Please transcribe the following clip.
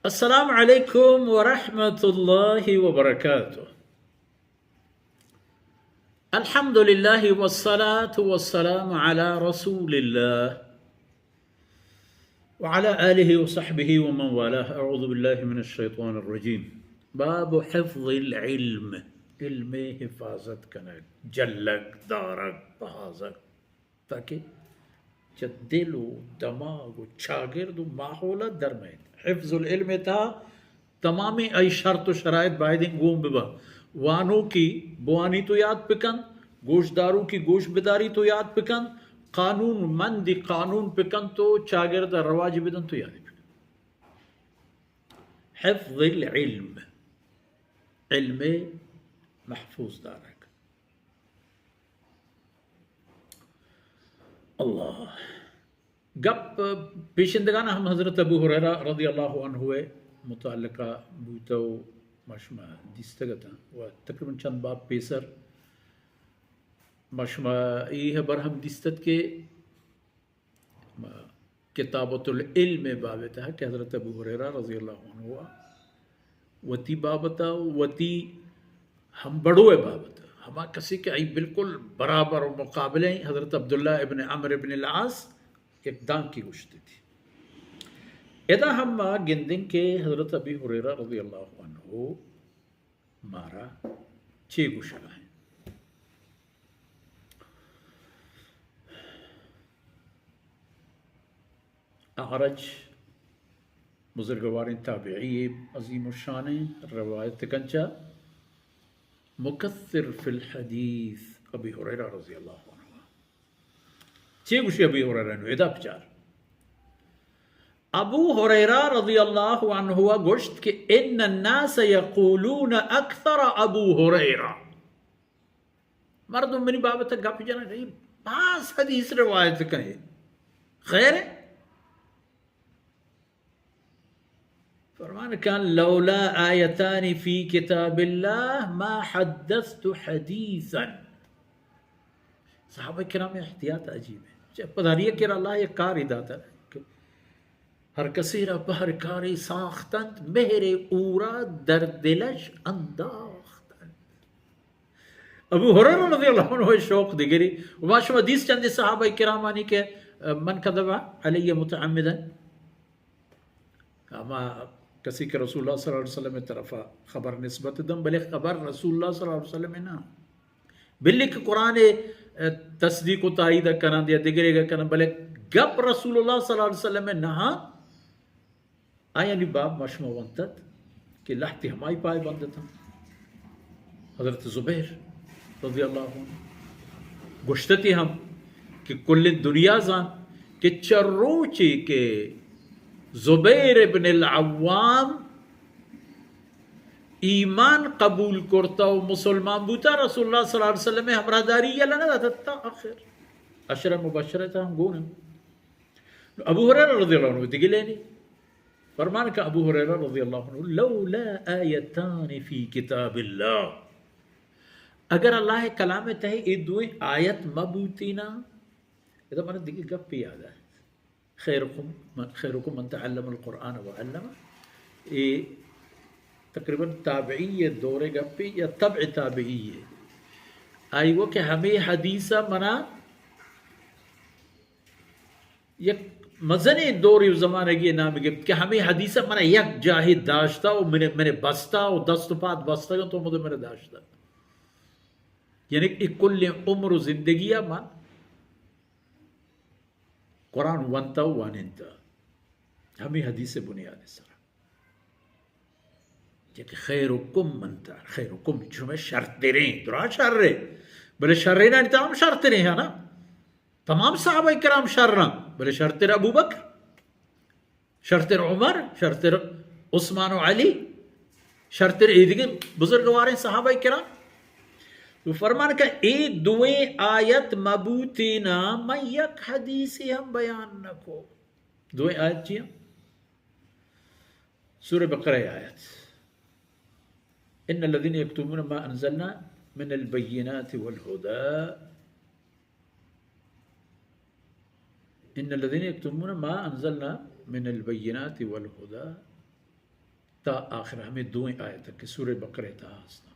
السلام عليكم ورحمة الله وبركاته. الحمد لله والصلاة والسلام على رسول الله وعلى آله وصحبه ومن والاه. أعوذ بالله من الشيطان الرجيم. باب حفظ العلم. علم حفاظت کنگ، جلگ، دارگ، بہازگ، تاکہ چہ دل و دماغ و چاگرد و ماحول ء درمئیت. حفظ العلم ء تہا تمامیں آئی شرط و شرائط باید انت گون ببا. وانوکی بوانی تو یاد بکن، گوشداروکی گوش بداری تو یاد بکن، قانون مندی قانون بکن تو چاگرد ء رواج بدن تو یاد بکن. حفظ العلم، علم محفوظ دارگ. اللہ. گپ پیشندگان ہم حضرت ابو ہریرہ رضی اللہ عنہ متعلقہ بوتہ و ما شما دیستگ اتاں و تقریباً چند باب پیسر ما شما ای حبر ہم دیستت کہ کتابۃ العلم باب تہا کہ حضرت ابو ہریرہ رضی اللہ عنہ وتی بابت ء وتی ہم بڑو ء بابت ء ہما کسی کہ آئی بالکل برابر و مقابلیں حضرت عبداللہ ابن عمرو ابن العاص یک دانکی گوشتی تھی. ادا ہم ما گندیں کہ حضرت ابی ہریرہ رضی اللہ عنہ مارا چے گوشگا ہیں. اعرج بزرگواریں تابعی عظیم الشانیں، روایت کنچا مکثر فی الحدیث ابی ہریرہ رضی اللہ عنہ. چے گوشی ابی ہریرہ نو ادا بچار. ابو ہریرہ رضی اللہ عنہ گوشت کہ ان الناس یقولون اکثر ابو ہریرہ. مردم منی بابت گپ جنگ، اے باز حدیث روایت کنے. خیر ہے؟ فرمان کن لولا آیتان فی کتاب اللہ ما حدثت حدیثا. صحابہ کرام احتیاط عجیب ہے. چہ پداری کہ اللہ یک کاری داتا کہ ہر کسی را بہر کاری ساختنت، مہر اورا در دلش انداختنت. ابو ہریرہ رضی اللہ عنہ شوق دگری. و ما شما دیس چندی صحابہ کرامانی کہ من کذب علی متعمدا، ہما کسی کہ رسول اللہ صلی اللہ علیہ وسلم طرفا خبر نسبت دن، بلے خبر رسول اللہ صلی اللہ علیہ وسلم نہ، بلے کہ قرآن تصدیق و تائید کنند یا دگرے کنند، بلے گپ رسول اللہ صلی اللہ علیہ وسلم نہ. آیانی باب ما شما ونتت کہ لہتے ہمائی پائے بندتاں. حضرت زبیر رضی اللہ عنہ گوشتتی ہم کہ کل دنیا زان کہ چہ روچے کہ زبیر ابن العوام ایمان قبول کرتا و مسلمان بوتا، رسول اللہ صلی اللہ علیہ وسلم ہمراہ داری یلا نہ داتا تا آخر. عشرہ مبشرہ تا ہم گون. ابو ہریرہ رضی اللہ عنہ دگہ لینی فرمان کہ ابو ہریرہ رضی اللہ عنہ، لولا آیتان فی کتاب اللہ، اگر اللہ کلام تہ اے دوئیں آیت مہ بوتینا، ادا من دگہ گپ یاد آت. خیرکم، خیرکم من تعلم القرآن و علمہ. اے تقریباً تابعی دور گپی یا تبع تابعی. آئی وہ کہ ہمیں حدیث منا یک مزنیں دورے و زمانگے نام گپت کہ ہمے حدیث ء منا یک جاہے داشتہ و من، من بستہ و دست و پاد بستگ انت و مدے من داشتہ. یعنی اے کلیں عمر و زندگی ء من قرآن ونتہ و وانینتہ ہمے حدیث بنیاد سرا. کہ خیرکم من تعلم، خیرکم شمئے شرتریں، درا شرے، بلے شرینانی تہا ہم شرتریں ہاں نا. تمام صحابہ کرام شر نہ، بلے شرتر ابوبکر، شرتر عمر، شرتر عثمان و علی، شرتر ایدگہ بزرگواریں صحابہ کرام. تو فرمان کہ اے دوئیں آیت مبوتینا من یک حدیثی ہم بیان نکو. دوئیں آیت چی ہیں؟ سورہ بقرہ آیت. ان الذين يكتمون ما انزلنا من البينات والهدى، ان الذين يكتمون ما انزلنا من البينات والهدى تا آخر ہمے دوئیں آیت کہ سورہ بقرہ تہا ہستاں۔